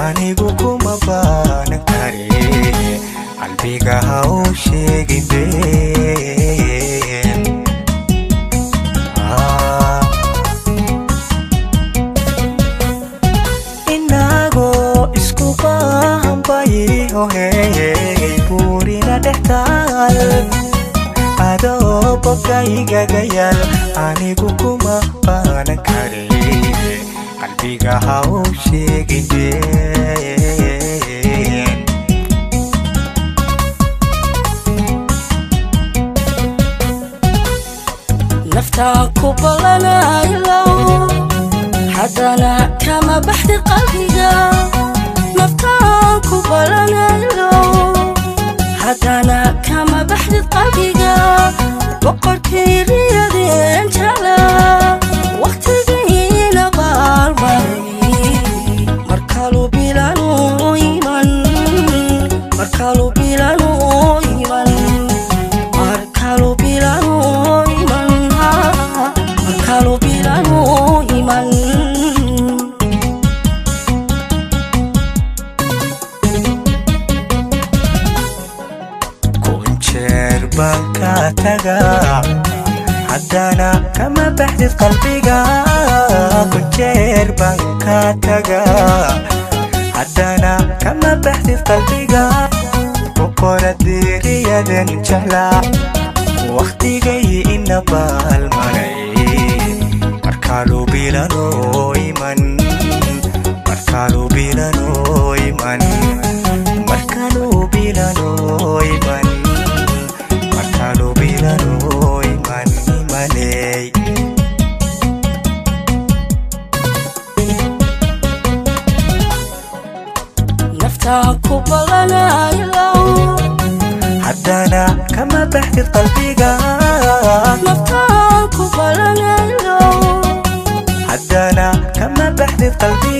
Anigu kuma baanan kare, qalbiga ha u sheegin been. Inagoo isku baahan bay buurina dhex taal, adoo bogaygaga yaal, anigu kuma baanan kare, qalbiga ha u sheegin been. Naftaan ku ballanaylow, haddana kama baxdi qalbiga. Naftaan ku ballanaylow, haddana kama baxdid qalbiga. Boqorkii riyadeen jecla, wakhtigiina baalmaray, markalu bilanu iman, markalu bilanu iman, markalu bilanu iman, markalu bilanu iman. Kun jeer baan kaa tagaa, haddana kama baxdid qalbiga. Kun jeer baan kaa tagaa, haddana kama baxdid qalbiga. Boqoradiriyadan jeclaa, wakhtigay ina baalmaray, markaalu bilanoo iman, markaalu bilanoo iman, markaalu bilanoo iman, markaalu bilanoo iman imaney. Naftaan ku ballanaylow, Haddana kama baxdid qalbiga. Naftaan ku ballanaylow, Haddana kama baxdid qalbiga.